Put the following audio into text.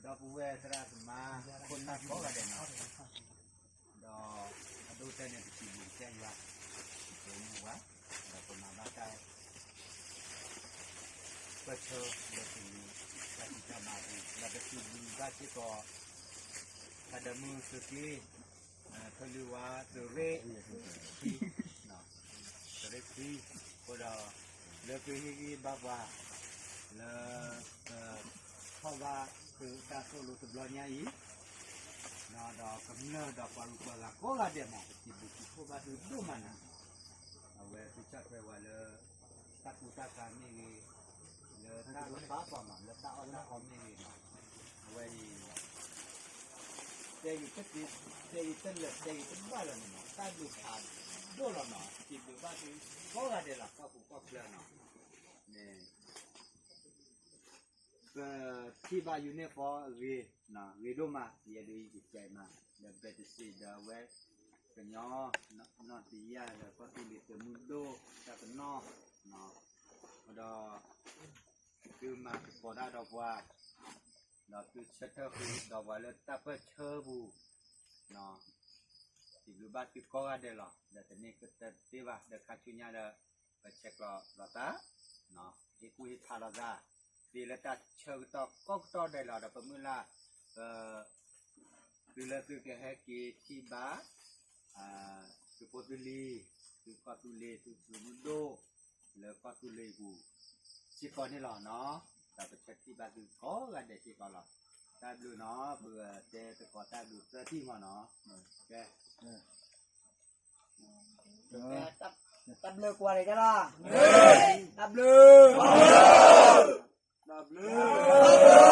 ဒီပုၢ်ဝဲၢ်သရၣ်သမါ ခိၣ်နၢ်ကိးဂၤဒဲးနီၤ, ဒီးအဒိအတဲာ်န့ၣ် ပစံးဘျုးကစၢ်ယွၤ, ပမုၢ်ဝါ, ဒီးပမၤဘၣ်တၢ် ပၢၢ်ဆၢလၢသုလံၤ တၢ်ဖံးတၢ်မၤအပူၤ ဒီးပစံးဘျုးဘၣ်စ့ၢ်ကီး ဖးဒၢမုၢ်သုးက့ ဖၢလုၢ်ဝါသုးရ့ၣ်ခံ, သုးရ့ၣ်ခံ, အဃိဒီး လၢသုဟ့ၣ်ဂံၢ်ဘါပှၤ လၢ ထီၣ်ဘၣ်သုတၢ်သိၣ်လိတဘျီညါအံၤ, ဒီးကမျၢၢ်ဒီးပှၤဂုၤပှၤဂၤကိးဂၤဒဲးမး ပစံးဘျုးစံးဖှိၣ်ဘၣ်သုဒိၣ်မးနၤ, အဝဲသုဆၢထွဲဝဲလၢ တၢ်ကူတၢ်ကၤမ့ၢ်ဂ့ၤ, လၢတၢ်အၢတၢ်သီမး လၢတၢ်အီၣ်တၢ်အီမ့ၢ်ဂ့ၤမး, အဝဲအံၤ တဲဂ့ၤတသ့, တဲဂ့ၤတလၢာ် တဲဂ့ၤတဘၣ်လၢၤန့ၣ်မး တၢ်ဘျုးဖးဒိၣ်လီၤနီၤ, စံးဘျုးဘၣ်သုကိးဂၤဒဲးလီၤ ကီၢ်ပူၤကီၢ်ချၢနီၤ, န့ၣ် ပထံၣ်ဘၣ်ယူၤန့ၢ်ဖီအဂ့ၤ, ဂ့ၤဒိၣ်မး ယဲဒၣ်အံၤယကဲမး ဒီးဘဲးတစ့းဒီးအဝဲ ကညီ နီၢ်တယၢ်ဒီးကီၢ်သူလ့ၤသုးမုၢ်ဒိၣ် တၢ်ပနီၣ်, ဒီး သုမၤသကိးတၢ်ဒီးပှၤ, ဒီးသုဆၢထၢၣ်ဃုာ်ဒီးပှၤလၢတၢ်ပၢၢ်ဆၢပူၤ, စံးဘျုးဘၣ်သုကိးဂၤဒဲးလီၤ. ဒီးတန့ၢ်ကတၢၢ်တသ့ဘၣ် ဒီးခါဆူညါဒီး ပဆဲးကျိးလိာ်သး, ဟ့ၣ်ကူၣ်ဟ့ၣ်ဖးလိာ်သး, သ့လၢတၢ်ဆၢကတီၢ်ကိးကတီၢ်ဒဲးလီၤ ဒီးပမုၢ်လၢ် သုလၢသုကဟဲက့ၤထံၣ်ဘၣ် သုဖိသုလံၤ, သုကီၢ်သူလ့ၤ သုသုးမုၢ်ဒိၣ် လၢကီၢ်သူလ့ၤအပူၤ စ့ၢ်ကီးန့ၣ်လီၤနီၤ, ဒီးပဆၢထံၣ်ဘၣ်သုကိးဂၤဒဲးစ့ၢ်ကီးလီၤ. တၢ်ဘျုးနီၤ ပကတဲသကိးတၢ်ဘျုးသၢထံၣ်မးနီၤ, ကဲ တၢ်ဘျုးကွၢ်န့ၣ်ကဲလီၤ, တၢ်ဘျုး, တၢ်ဘျုး, တၢ်ဘျုး